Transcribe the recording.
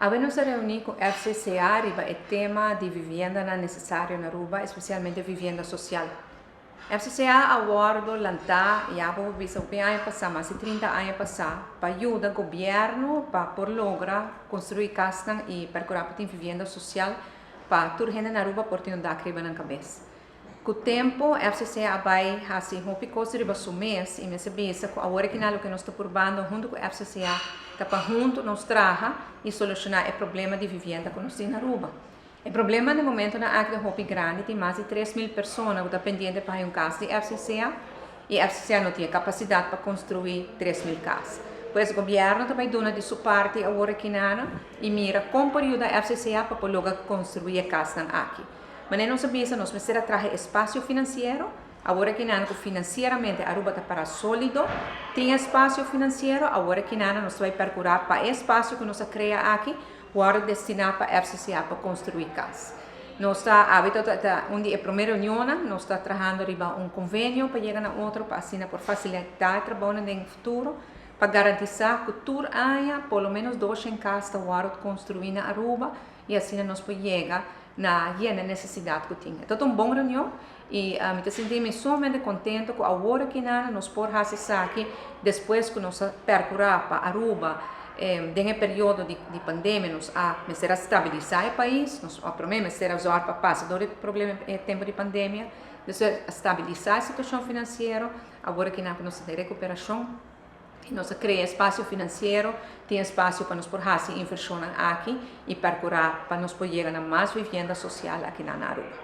Awe nos a reuni cu FCCA riba e tema di viviendanan necesario na Aruba, especialmente vivienda social. FCCA a wordo lanta ya bo por bisa hopi aña pasa, mas di 30 aña pasa, pa yuda gobierno pa por logra construi casnan y percura pa tin vivienda social pa tur hende na Aruba por tin un dak riba nan cabes. Cu tempo FCCA a bay haci hopi cos riba su mes y mester bisa cu awor aki na loke nos ta purbando hunto cu FCCA ta pa hunto nos traha y soluciona e problema di vivienda cu nos tin na Aruba. E problema na e momentonan aki ta hopi grandi, tin mas di 3000 persona cu ta pendiente pa hay un cas di FCCA y FCCA no tin e capacidad pa construi 3000 cas. Pues gobierno ta bay duna di su parti awor aki na y mira con por yuda FCCA pa por logra construi e casnan aki. Manera nos a bisa, nos mester a traha espacio financiero. Awor aki nan cu financieramente Aruba ta para solido, tin espacio financiero. Awor aki nan nos ta bay percura pa e espacio cu nos a crea aki wordo destina pa FCCA pa construi cas. Nos ta awe ta ta un di e prome reunionnan, nos ta trahando riba un convenio pa yega na otro pa asina por facilita e trabounan den futuro, pa garantisa cu tur aña por lo menos 200 cas ta wordo construi na Aruba y asina nos por yega na yena e nesesidat ku tin. E ta un bon reunion i mi ta sinti mi sumamente kontento ku awor aki nan nos por hasi esaki despues ku nos a perkurá pa Aruba den e periodo di pandemia. Nos a mester a stabilisá e pais, nos a promé mester a zòrg pa pasa dor e problema e tempu di pandemia, despues a stabilisá e situashon finansiero. Awor aki nan ku nos ta den rekuperashon. Nos a crea espacio financiero, tin espacio pa nos por haci inversionnan aki y percura pa nos por yega na mas vivienda social aki na Aruba.